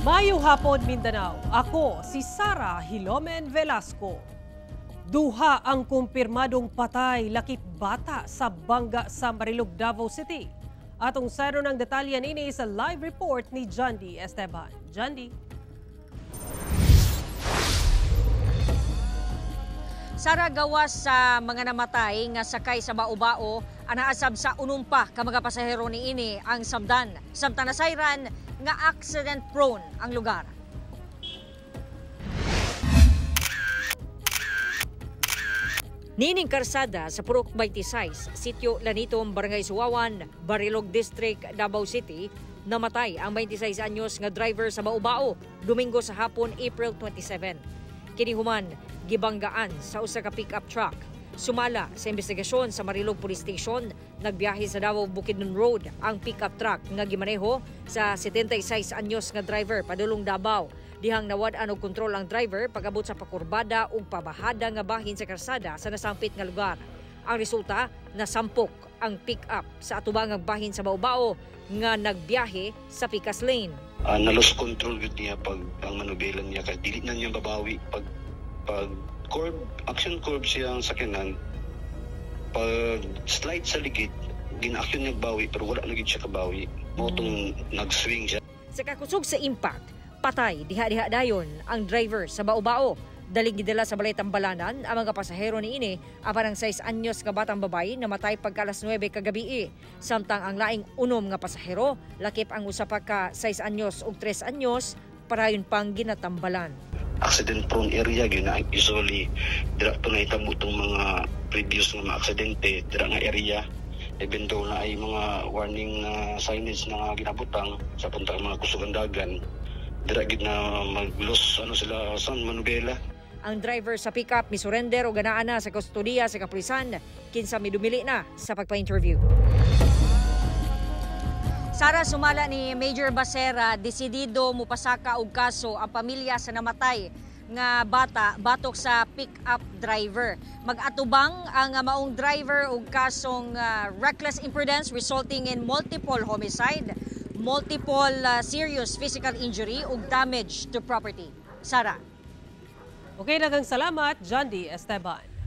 Maayong hapon, Mindanao. Ako si Sara Hilomen Velasco. Duha ang kumpirmadong patay lakip bata sa bangga sa Marilog, Davao City. Atong sayron ang detalye nini sa live report ni Jandy Esteban. Jandy. Sara, gawas sa mga namatay nga sakay sa bao-bao, anaasab sa 6 pa ka mga pasahero niini ang samdan. Samtang nasayran nga accident prone ang lugar. Nining karsada sa Purok 26, Sitio Lanitom, Barangay Suawan, Marilog District, Davao City, namatay ang 26 anyos nga driver sa bao-bao Domingo sa hapon, April 27. Kini human gibanggaan sa usa ka pick-up truck. Sumala sa investigasyon sa Marilog Police Station, nagbiyahe sa Davao Bukidnon Road ang pick-up truck nga gimaneho sa 76 anyos nga driver padulong Davao. Dihang nawad-an og kontrol ang driver pag-abot sa pakurbada ug pabahada nga bahin sa karsada sa nasampit nga lugar. Ang resulta, nasampok ang pick-up sa atubangang bahin sa bao-bao nga nagbiyahe sa pikas lane. Na-lose control gyud niya pag ang manubela niya kay dili na niya babawi pag curve, action curve siya ang sakyanan, pag slide sa ligid, gina-action niya bawi pero wala na gyud siya kabawi mo tong nag-swing siya. Sa kakusog sa impact, patay diha-diha dayon ang driver sa bao-bao. Daling gidala sa balay tambalanan ang mga pasahero niini apan ang 6 anyos nga batang babae namatay pagka alas 9 kagabi. Samtang ang laing 6 nga pasahero, lakip ang usa pa ka 6 anyos ug 3 anyos, parayon pang ginatambalan. Accident prone area gyud na, usually dira to nahitabo tong mga previous nga mga aksidente dira nga area, even though na ay mga warning na signage na nga ginabutang sa punta mga kusugan dagan, dira gid na mag-lose ano sila sa manubela. Ang driver sa pickup misurrender o ganaan na sa kustodiya sa kapulisan kinsa midumili na sa pagpa-interview. Sara, sumala ni Major Basera, desidido mupasaka og kaso ang pamilya sa namatay nga bata batok sa pick-up driver. Mag-atubang ang maong driver og kasong reckless imprudence resulting in multiple homicide, multiple serious physical injury ug damage to property. Sara. Okay, daghang salamat, Jandy Esteban.